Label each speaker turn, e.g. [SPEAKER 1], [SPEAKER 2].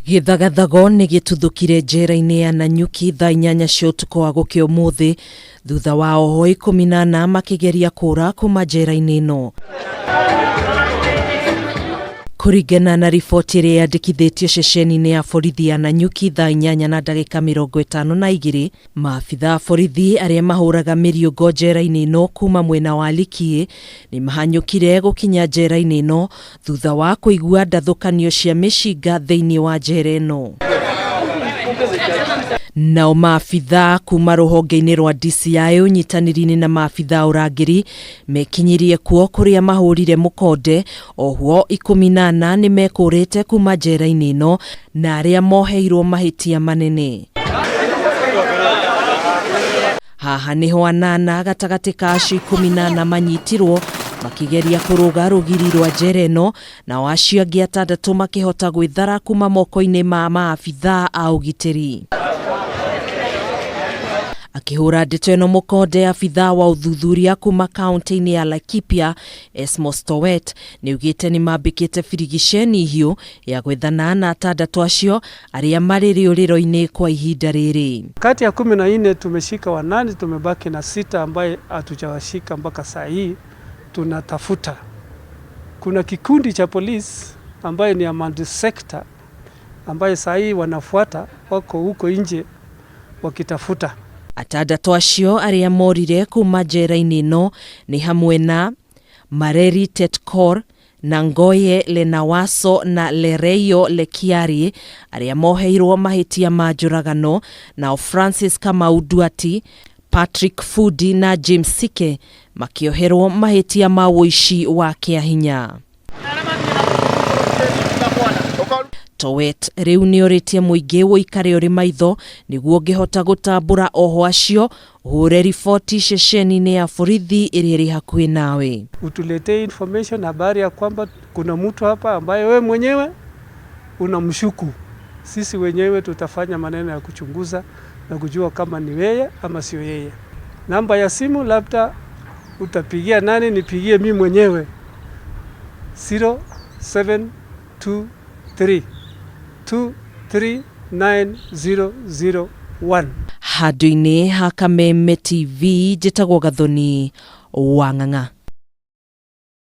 [SPEAKER 1] Gĩthagathago nĩ gĩtuthũkire njera-inĩ ya Nanyuki thaa 8 cia ũtukũ wa gũkĩa ũmũthĩ thutha wa oho 14 makĩgeria kũra kuma njera-inĩ ĩno. Kũringana na riboti ĩrĩa yandĩkithĩtio ceceni-inĩ ya borithi ya Nanyuki thaa 8 na ndagĩka 52, maabitha a borithi arĩa mahũraga mĩriũngo njera-inĩ ĩno kuma mwena wa Likiĩ nĩ mahanyũkire gũkinya njera-inĩ ĩno thutha wa kũigua ndathũkanio cia mĩcinga thĩinĩ wa njera ĩno. Nao maabitha kuma rũhonge-inĩ rwa DCI ũnyitanĩri-inĩ na maabitha a ũrangĩri mekinyirie kuo kũrĩa mahũrire mũkonde ohwo 14 nĩ mekũrĩte kuma njera-inĩ ĩno na arĩa moheirwo mahĩtia manene. Haha nĩho anana gatagatĩ ka acio 14 manyitirwo makĩgeria kũrũga rũgiri rwa njera ĩno, nao acio angĩ atandatũ makĩhota gwĩthara kuma moko-inĩ ma maabithaa a ũgitĩri. Akĩhũra ndeto ĩno mũkonde, abithaa wa ũthuthuria kuma kaunti-inĩ ya Laikipia Esmos Towet nĩaugĩte nĩmambĩkĩte birigiceni hiũ ya gwethana na atandatũ acio arĩa marĩ rĩũrĩro-inĩ kwa ihinda rĩrĩ.
[SPEAKER 2] Kati ya 14 tumeshika 8, tumebaki na 6 ambaye hatujawashika mpaka saa hii tunatafuta. Kuna kikundi cha polisi ambaye ni Amandi sector ambaye saa hii wanafuata, wako huko nje wakitafuta.
[SPEAKER 1] Atandatũ acio arĩa morire kuma njera-inĩ ĩno nĩ hamwe na Mareri Tetkor, Nangoye Lenawaso na Lereio Lekiari arĩa moheirwo mahĩtia ma njũragano, nao Francis Kamau Duati, Patrick Fudi na James Sike makĩoherwo mahĩtia ma ũici wa kĩahinya. Towet rĩu nĩorĩtie mũingĩ ũikare ũrĩ maitho nĩguo ũngĩhota gũtambũra oho acio ũhũre riboti ceceni-inĩ ya borithi ĩrĩa ĩrĩ hakuhĩ nawe.
[SPEAKER 2] Utuletee information, habari ya kwamba kuna mtu hapa ambaye wewe mwenyewe unamshuku. Sisi wenyewe tutafanya maneno ya kuchunguza na kujua kama ni yeye ama sio yeye. Namba ya simu labda utapigia nani, nipigie mimi mwenyewe 0723 239001.
[SPEAKER 1] Handũ-inĩ ha Kameme TV njĩtagwo Gathoni wa Ng'ang'a.